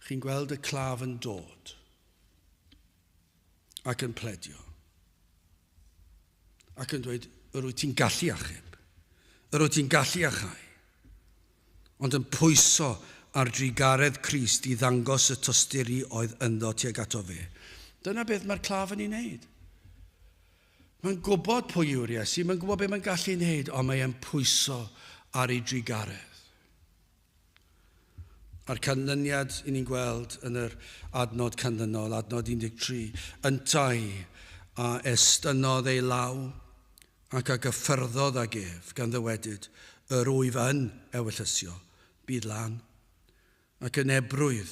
chi'n gweld y claf yn dod ac yn pledio ac yn dweud, yr wyt ti'n gallu achub, yr wyt ti'n gallu achau, ond yn pwyso ar drugaredd Crist i ddangos y tosturi oedd ynddo tuag ato fe. Dyna beth mae'r claf yn ei wneud. Mae'n gwybod pwy yw'r Iesu, mae'n gwybod beth mae'n gallu wneud, ond mae e'n pwyso ar ei drugaredd. A'r canlyniad i ni'n gweld yn yr adnod canlynol, adnod 13, yntau a estynnodd ei law ac a gyffyrddodd ag ef, gan ddywedyd, yr wyf yn ewyllysio, bydd lan. Ac yn ebrwydd.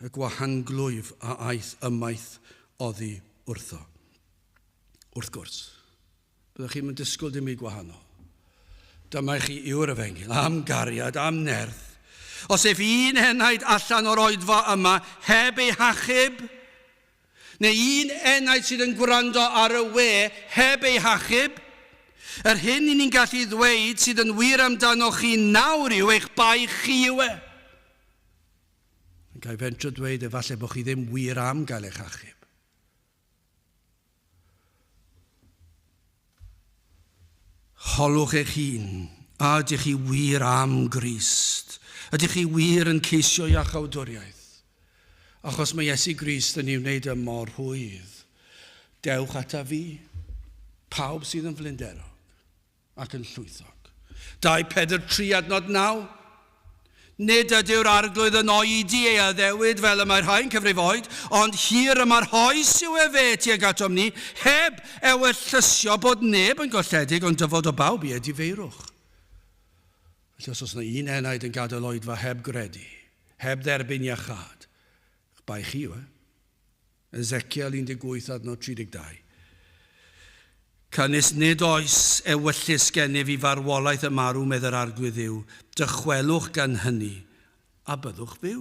Y gwahanglwyf a aeth ymaith oddi wrtho. Wrth gwrs, byddwch chi'n mynd disgwyl dim byd gwahanol. Dyma i chi yw'r efengyl, am gariad, am nerth. Os ef un enaid allan o'r oedfa yma heb ei hachub, neu un enaid sydd yn gwrando ar y we heb ei hachub, yr hyn i ni'n gallu ddweud sydd yn wir amdanoch chi nawr yw eich bai chi yw e. Yn cael fentro dweud efallai bod chi ddim wir am gael eich achub. Holwch eich hun, a ydych chi wir am Grist? Ydych chi wir yn ceisio iachawdwriaeth? Achos mae Iesu Grist yn ei wneud y mor rhwydd. Dewch ata fi, pawb sydd yn flinderog ac yn llwythog. 2 Pedr 3 adnod 9. Nid ydyw'r Arglwydd yn oedi ei addewid fel y mae rhai'n cyfrif oed, ond hir y mae'r hoes yw efe tuag atom ni, heb ewyllysio bod neb yn golledig, ond dyfod o bawb i edifeirwch. Felly os oes yna un enaid yn gadael oedfa heb gredu, heb dderbyn iachâd, bai chi yw e. Ezekiel 18 adnod 32. Canys nid oes ewyllys gennyf i farwolaeth y marw, medd yr Arglwydd Dduw, dychwelwch gan hynny, a byddwch fyw.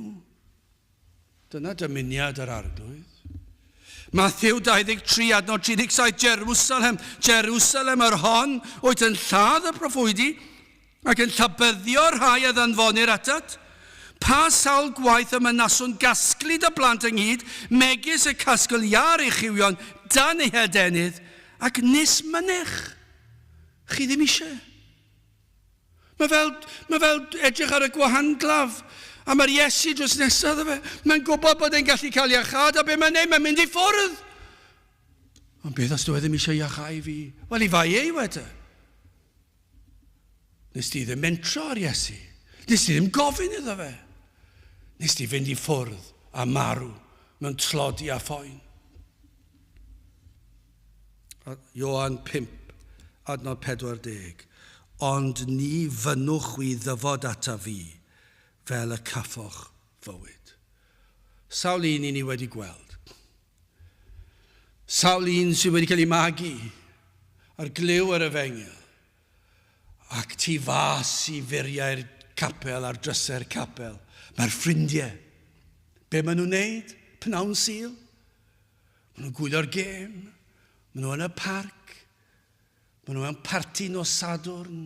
Dyna dymuniad yr Arglwydd. Matthew 23 adnod 37, Jerusalem, Jerusalem, yr hon wyt yn lladd y proffwydi, Ac yn llabyddio'r rhai a ddanfonir atat? Pa sawl gwaith y mynaswn gasglu dy blant ynghyd, megis y casgl iâr ei chywion dan ei hadenydd, ac nis mynych? Chi ddim eisiau. Mae fel, mae fel edrych ar y gwahanglaf, a mae'r Iesu drws nesaf iddo fe. Mae'n gwybod bod e'n gallu cael iachâd, a be mae'n neud? Mae'n mynd i ffwrdd. Ond beth os dwi e ddim eisiau iachau fi? Wel, i fai ei weda. Nes di ddim mentro ar Iesu. Nes di ddim gofyn iddo fe. Nes di fynd i ffwrdd a marw mewn tlodi a phoen. Ioan 5, adnod 40. Ond ni fynnwch chwi ddyfod ata fi fel y caffoch fywyd. Sawl un i ni wedi gweld. Sawl un sydd wedi cael ei magu ar glyw yr efengyl ac tu fas i furiau'r capel ar drysau'r capel. Mae'r ffrindiau. Be maen nhw'n neud? Pnawn Sul? Maen nhw'n gwylio'r gêm. Maen nhw yn y parc. Maen nhw mewn parti nos Sadwrn.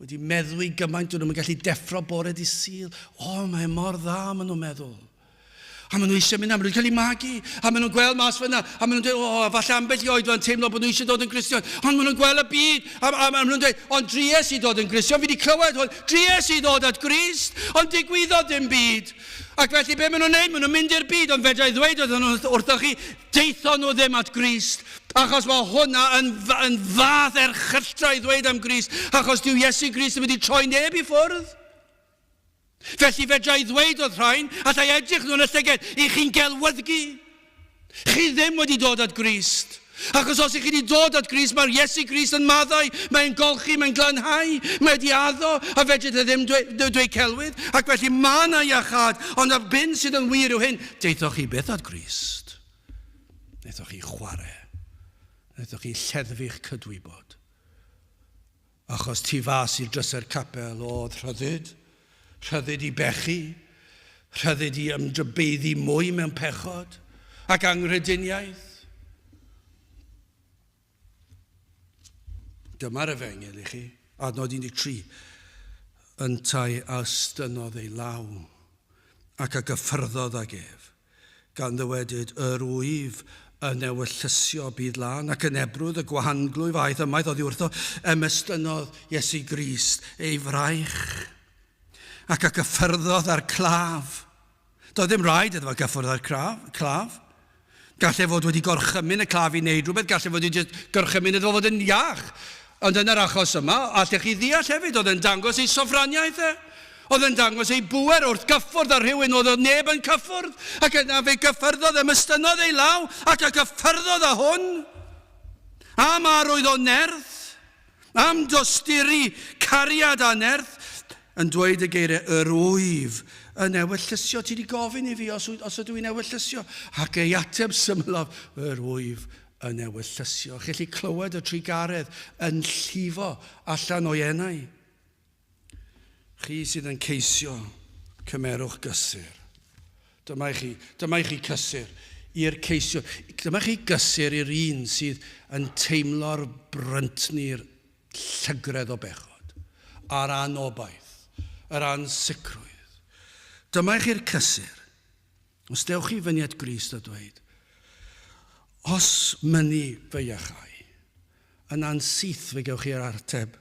Wedi meddwi gymaint, dyn nhw'n gallu deffro bore di Sul. O, mae mor dda, maen nhw'n meddwl. A maen nhw eisiau mynd, a maen nhw'n cael eu magu, a maen nhw'n gweld mas fyna, a maen nhw'n dweud, o, falle ambell i oedfa'n teimlo bod nhw eisiau dod yn Gristion, ond maen nhw'n gweld y byd, a, a, a maen nhw'n dweud, ond dries i dod yn Gristion, fi wedi clywed hwn, dries i ddod at Grist, ond digwyddodd dim byd. Ac felly be maen nhw'n neud? Maen nhw'n mynd i'r byd, ond fedra i ddweud wrthoch chi, Daethon nhw ddim at Grist, achos mae hwnna yn, yn fath erchylltra i ddweud am Grist, achos dyw Iesu Grist ddim wedi troi neb i ffwrdd. Felly fedra i ddweud wrth rhain, allai edrych nhw yn y llyged, i chi'n gelwyddgu. Chi ddim wedi dod at Grist. Achos os ych chi wedi dod at Grist, mae'r Iesu Grist yn maddau, mae'n golchi, mae'n glanhau, mae wedi addo, a fedrith e ddim dweud, dweud celwydd, ac felly mae yna iachâd, ond yr hyn sydd yn wir yw hyn, Daethoch chi byth at Grist. Wnaethoch chi chwarae. Wnaethoch chi lleddfu'ch cydwybod. Achos tu fas i'r drysau'r capel oedd rhyddid, rhyddid i bechu, rhyddid i ymdrybeiddi mwy mewn pechod ac anghrediniaeth. Dyma'r efengyl i chi, adnod 13. Yntau a ystynnodd ei law ac a gyffyrddodd ag ef, gan ddywedyd, Yr wyf yn ewyllysio bydd lân, ac yn ebrwydd y gwahanglwyf aeth ymaith oddi wrtho, ymestynnodd Iesu Grist ei fraich, ac a gyffyrddodd â'r claf. Doedd ddim rhaid iddo fo gyffwrdd â'r claf. Gallai fod wedi gorchymyn y claf i wneud rhywbeth, gallai fod wedi gorchymyn iddo fo fod yn iach. Ond yn yr achos yma, allech chi ddeall hefyd, oedd e'n dangos ei sofraniaeth e. Oedd e'n dangos ei bŵer wrth gyffwrdd â rhywun oedd neb yn cyffwrdd. Ac yna fe gyffyrddodd, ymestynnodd ei law ac a gyffyrddodd â hwn. Am arwydd o nerth, am dosturi, cariad a nerth, yn dweud y geiriau, yr wyf yn ewyllysio. Ti wedi gofyn i fi os, os ydw i'n ewyllysio. Ac ei ateb symlaf, yr wyf yn ewyllysio. Chi'n gallu clywed y trugaredd yn llifo allan o'i enau. Chi sydd yn ceisio, cymerwch gysur. Dyma i chi, dyma i chi cysur i'r ceisio. Dyma chi gysur i'r un sydd yn teimlo'r bryntni'r llygredd o bechod, a'r anobaith, yr ansicrwydd. Dyma i chi'r cysur. Os dewch chi fyny at Grist a dweud, os mynnu fy iachau, yna'n syth fe gewch chi'r ateb,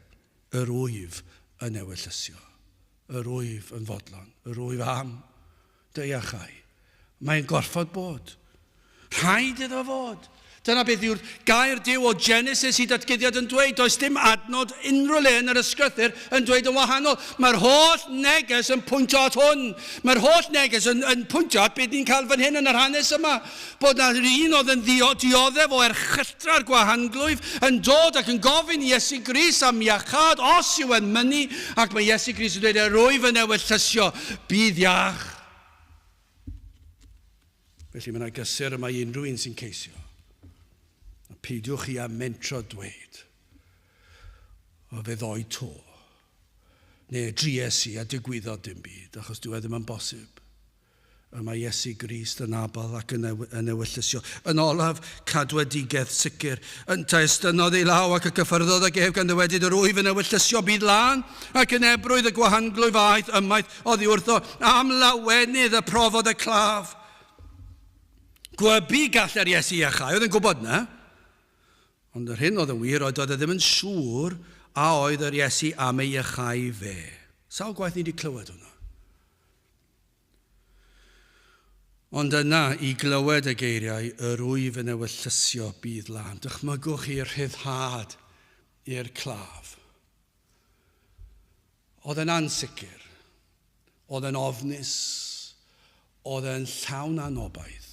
yr wyf yn ewyllysio, yr wyf yn fodlon, yr wyf am dy iachau. Mae'n gorfod bod. Rhaid iddo fod. Dyna beth yw'r gair Duw o Genesis i Datguddiad yn dweud. Does dim adnod unrhyw le yn yr ysgrythur yn dweud yn wahanol. Mae'r holl neges yn pwyntio at hwn. Mae'r holl neges yn, yn pwyntio at beth ni'n cael fan hyn yn yr hanes yma. Bod 'na un oedd yn dioddef o erchylltra'r gwahanglwyf yn dod ac yn gofyn i Iesu Grist am iachâd os yw e'n mynnu, ac mae Iesu Grist yn dweud, Yr wyf yn ewyllysio, bydd iach. Felly mae yna gysur yma i unrhyw un sy'n ceisio. A peidiwch chi â mentro dweud, o fe ddoi to, neu dries i a digwyddodd dim byd, achos dyw e ddim yn bosib. Y mae Iesu Grist yn abl ac yn, yn ewyllysio. Yn olaf, cadwedigaeth sicr. Yntau estynnodd ei law ac y cyffyrddodd ag ef gan ddywedyd, Yr wyf yn ewyllysio bydd lân, ac yn ebrwydd y gwahanglwyf a aeth ymaith oddi wrtho, am lawenydd y profodd y claf. Gwybu gall yr Iesu iachau, oedd yn gwybod na. Ond yr hyn oedd yn wir oedd doedd e ddim yn siŵr a oedd yr Iesu am ei iachau fe. Sawl gwaith ni wedi clywed hwnna. Ond yna, i glywed y geiriau, yr wyf yn ewyllysio bydd lân. Dychmygwch chi'r rhyddhad i'r claf. Oedd e'n ansicr, oedd e'n ofnus, oedd e'n llawn anobaith.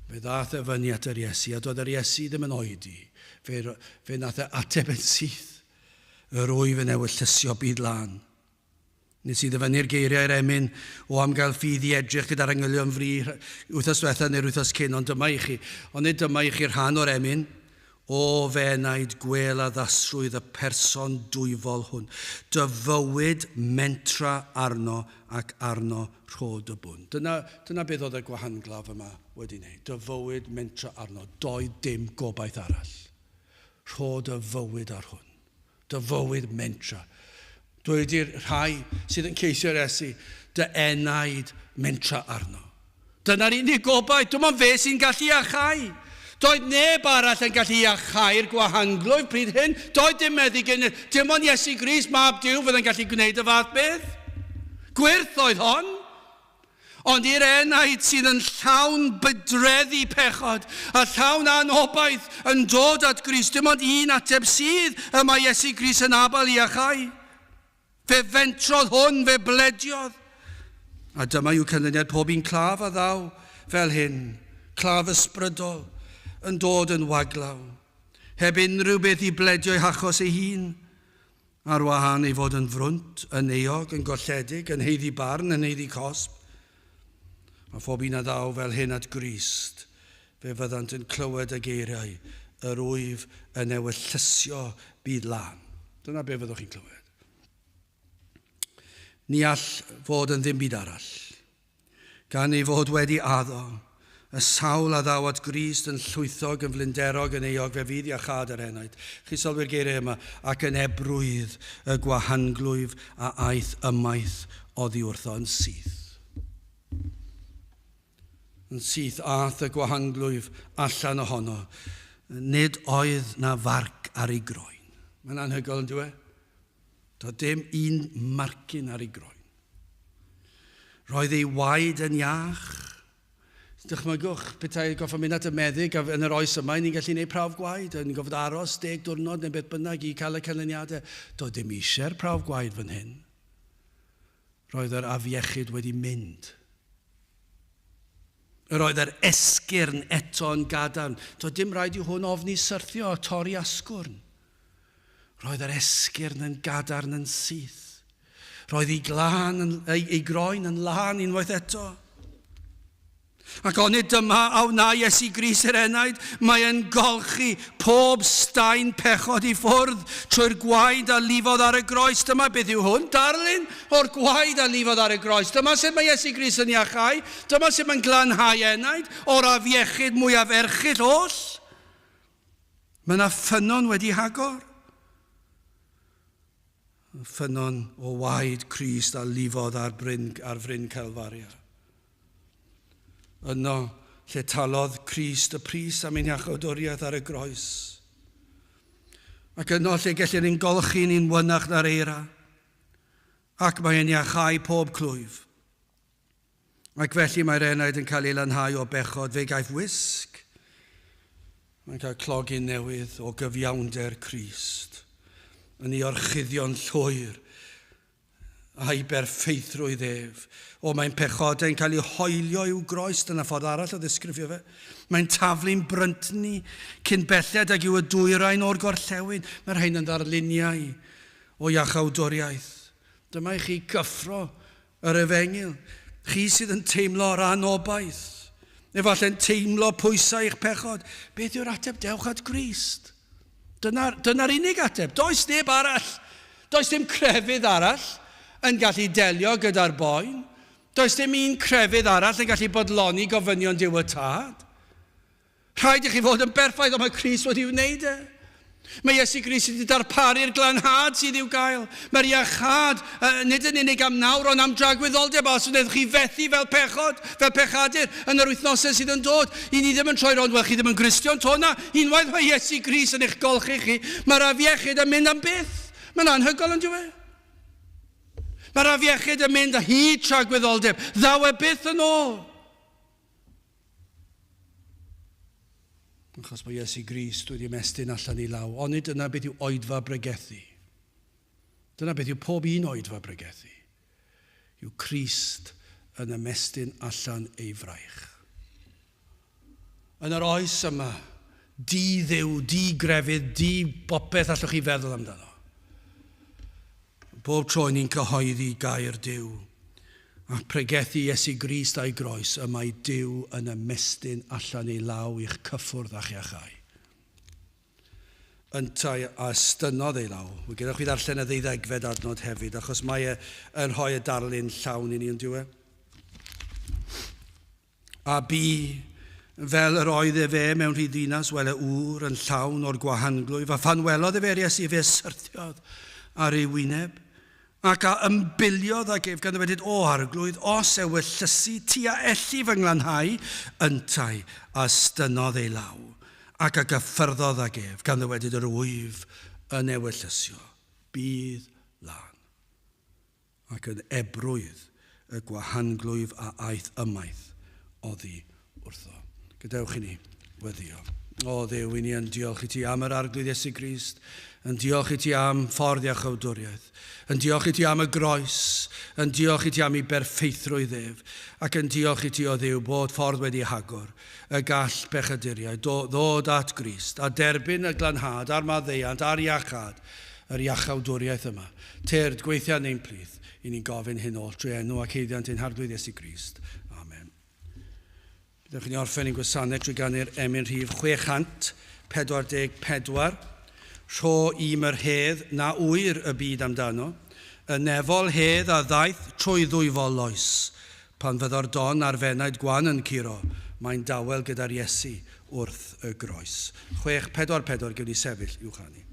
Fe ddaeth e fyny at yr Iesu, a doedd yr Iesu ddim yn oedi. Fe, fe nath e ateb yn syth, yr wyf yn ewyllysio bydd lân. Nes i ddyfynnu'r geiriau'r emyn o am gael ffydd i edrych gyda'r angylion fri wythnos diwetha neu'r wythnos cyn, ond dyma i chi, ond nid dyma i chi rhan o'r emyn. O fy enaid, gwel addasrwydd y person dwyfol hwn. Dy fywyd mentra arno ac arno rho dy bwn. Dyna, dyna beth oedd y gwahanglaf yma wedi wneud. Dy fywyd mentra arno. Doedd dim gobaith arall. Rho dy fywyd ar hwn. Dy fywyd mentra. Dweud i'r rhai sydd yn ceisio'r Iesu, dy enaid mentra arno. Dyna'r unig gobaith, dim ond fe sy'n gallu iachau. Doedd neb arall yn gallu iachau'r gwahanglwyf pryd hyn. Doedd dim meddyg yn... Dim ond Iesu Grist, mab Duw, fydd yn gallu gwneud y fath beth. Gwyrth oedd hon. Ond i'r enaid sydd yn llawn bydreddu pechod a llawn anobaith yn dod at Grist, dim ond un ateb sydd, y mae Iesu Grist yn abal i iachau. Fe fentrodd hwn, fe blediodd. A dyma yw canlyniad pob un claf a ddaw fel hyn, claf ysbrydol, yn dod yn waglaw, heb unrhyw beth i bledio ei hachos ei hun. Ar wahân ei fod yn frwnt, yn euog, yn golledig, yn haeddu barn, yn haeddu cosb. A phob un a ddaw fel hyn at Grist, fe fyddant yn clywed y geiriau, Yr wyf yn ewyllysio byd lân. Dyna be fyddwch chi'n clywed. Ni all fod yn ddim byd arall. Gan ei fod wedi addo, y sawl a ddaw at Grist yn llwythog, yn flinderog, yn euog, fe fydd iachâd yr enaid. Chi sylwi'r geiriau yma, ac yn ebrwydd y gwahanglwyf a aeth ymaith oddi wrtho yn syth. Yn syth aeth y gwahanglwyf allan ohono. Nid oedd na farc ar ei groen. Mae'n anhygoel yn dyw e? Doedd dim un marcyn ar ei groen. Roedd ei waed yn iach. Dychmygwch, petai goffa mynd at y meddyg a yn yr oes yma, ni'n gallu gwneud prawf gwaed, a ni'n gofod aros deg diwrnod neu beth bynnag i cael y canlyniadau. Doedd dim eisiau'r prawf gwaed fan hyn. Roedd yr afiechyd wedi mynd. Yr oedd yr esgyrn eto yn gadarn. Doedd dim rhaid i hwn ofni syrthio a torri asgwrn. Roedd yr esgyrn yn gadarn yn syth. Roedd ei, glân, ei groen yn lân unwaith eto. Ac onid dyma a wna Iesu Grist yr enaid, mae e'n golchi pob staen pechod i ffwrdd trwy'r gwaed a lifodd ar y groes. Dyma beth yw hwn, darlun o'r gwaed a lifodd ar y groes. Dyma sut mae Iesu Grist yn iachau, dyma sut mae'n glanhau enaid o'r afiechyd mwyaf erchyll oll. Mae yna ffynnon wedi hagor. Ffynnon o waed Crist a lifodd ar, bryn, ar fryn Calfaria. Yno, lle talodd Crist y pris am ein iachawdwriaeth ar y groes. Ac yno lle gellir ein golchi ni'n wynach na'r eira. Ac mae e'n iachau pob clwyf. Ac felly mae'r enaid yn cael ei lanhau o bechod, fe gaiff wisg. Mae'n cael clogyn newydd o gyfiawnder Crist yn ei orchuddio'n llwyr a'i berffeithrwydd ef. O, mae'n pechodau'n cael ei hoelio i'w groes, dyna ffordd arall o ddisgrifio fe. Mae'n taflu'n bryntni cyn belled ag yw y dwyrain o'r gorllewin. Mae'r rhain yn ddarluniau o iachawdwriaeth. Dyma i chi gyffro yr efengyl. Chi sydd yn teimlo yr anobaith. Efallai'n teimlo pwysau eich pechod. Beth yw'r ateb? Dewch at Grist. Dyna'r dyna unig ateb. Does neb arall. Does dim crefydd arall yn gallu delio gyda'r boen. Does dim un crefydd arall yn gallu bodloni gofynion Duw y Tad. Rhaid i chi fod yn berffaith, ond mae Crist wedi wneud e. Mae Iesu Grist wedi darparu'r glanhad sydd i'w gael. Mae'r iachâd, nid yn unig am nawr, ond am dragwyddoldeb. Os wnewch chi fethu fel pechod, fel pechadur, yn yr wythnosau sydd yn dod, i ni ddim yn troi rownd, wel, chi ddim yn Gristion, to na. Unwaith mae Iesu Grist yn eich golchi chi, mae'r afiechyd yn mynd am byth. Mae'n anhygoel yn dyw e? Mae'r afiechyd yn mynd a hyd tragwyddoldeb. Ddaw e byth yn ôl. Achos mae Iesu Grist wedi ymestyn allan ei law. Onid dyna beth yw oedfa bregethu? Dyna beth yw pob un oedfa bregethu. Yw Crist yn ymestyn allan ei fraich. Yn yr oes yma, di ddiw, di grefydd, di bopeth allwch chi feddwl amdano. Bob tro ni'n cyhoeddi gair Duw a pregethu Iesu Grist a'i groes, y mae Duw yn ymestyn allan ei law i'ch cyffwrdd a'ch iachau. Yntau a estynnodd ei law. Wel, gadewch chi ddarllen y ddeuddegfed adnod hefyd, achos mae e yn rhoi y darlun llawn i ni yn diwedd. A bu, fel yr oedd efe mewn rhy ddinas, wele ŵr yn llawn o'r gwahanglwyf, a phan welodd efe yr Iesu, fe syrthiodd ar ei wyneb, ac a ymbiliodd ag ef, gan ddywedyd, O Arglwydd, os ewyllysi, ti a elli fy nglanhau, yntau a estynnodd ei law, ac a gyffyrddodd ag ef, gan ddywedyd, Yr wyf yn ewyllysio, bydd lân. Ac yn ebrwydd y gwahanglwyf a aeth ymaith oddi wrtho. Gadewch i ni weddïo. O Dduw, i ni yn diolch i ti am yr Arglwydd Iesu Grist, yn diolch i ti am ffordd iachawdwriaeth, yn diolch i ti am y groes, yn diolch i ti am ei berffeithrwydd ef, ac yn diolch i ti o Dduw bod ffordd wedi hagor y gall pechaduriaid ddod at Grist a derbyn y glanhad a'r maddeuant a'r iachâd yr iachawdwriaeth yma. Tyrd, gweithia yn ein plith, i ni'n gofyn hyn oll drwy enw ac haeddiant ein Harglwydd Iesu Grist. Amen. Byddwch chi'n orffen ein gwasanaeth drwy ganu'r emyn rhif 644. Rho i'm yr hedd na ŵyr y byd amdano, y nefol hedd a ddaeth trwy ddwyfol loes. Pan fyddo'r don a'r fenaid gwan yn curo, mae'n dawel gyda'r Iesu wrth y groes. 644 gewn ni sefyll i'w chanu.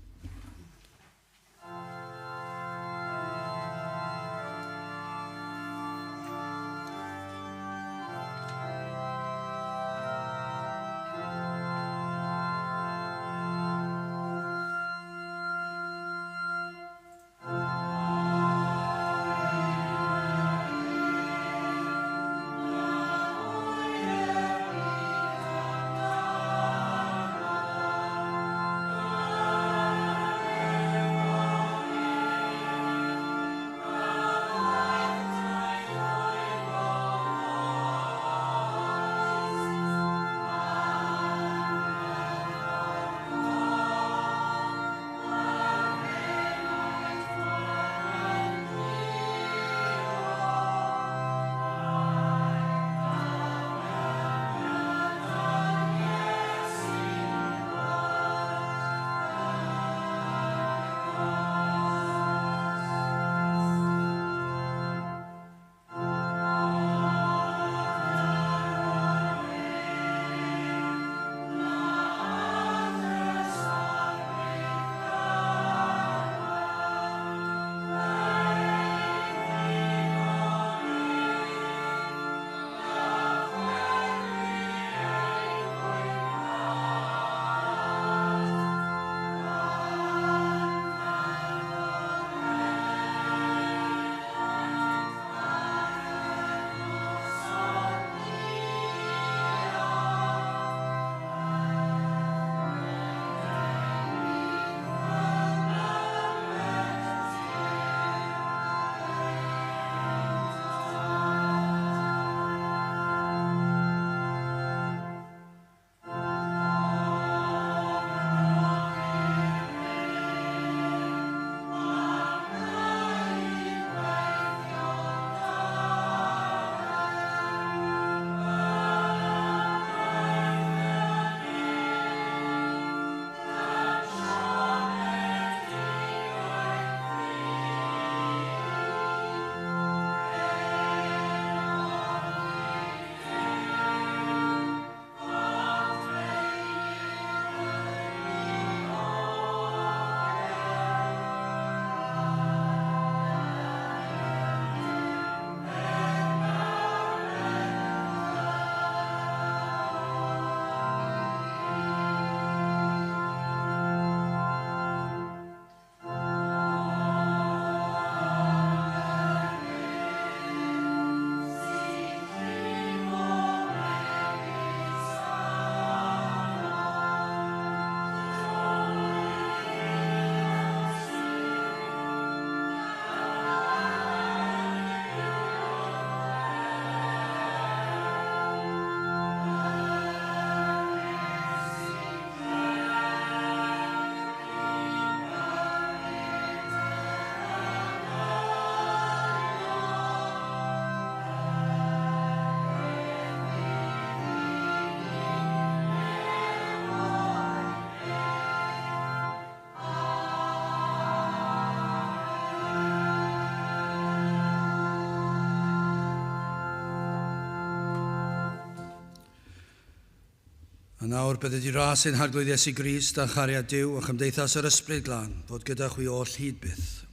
A nawr bydded i ras ein Harglwydd Iesu Grist a chariad Duw a chymdeithas yr Ysbryd Glân fod gyda chwi oll hyd byth.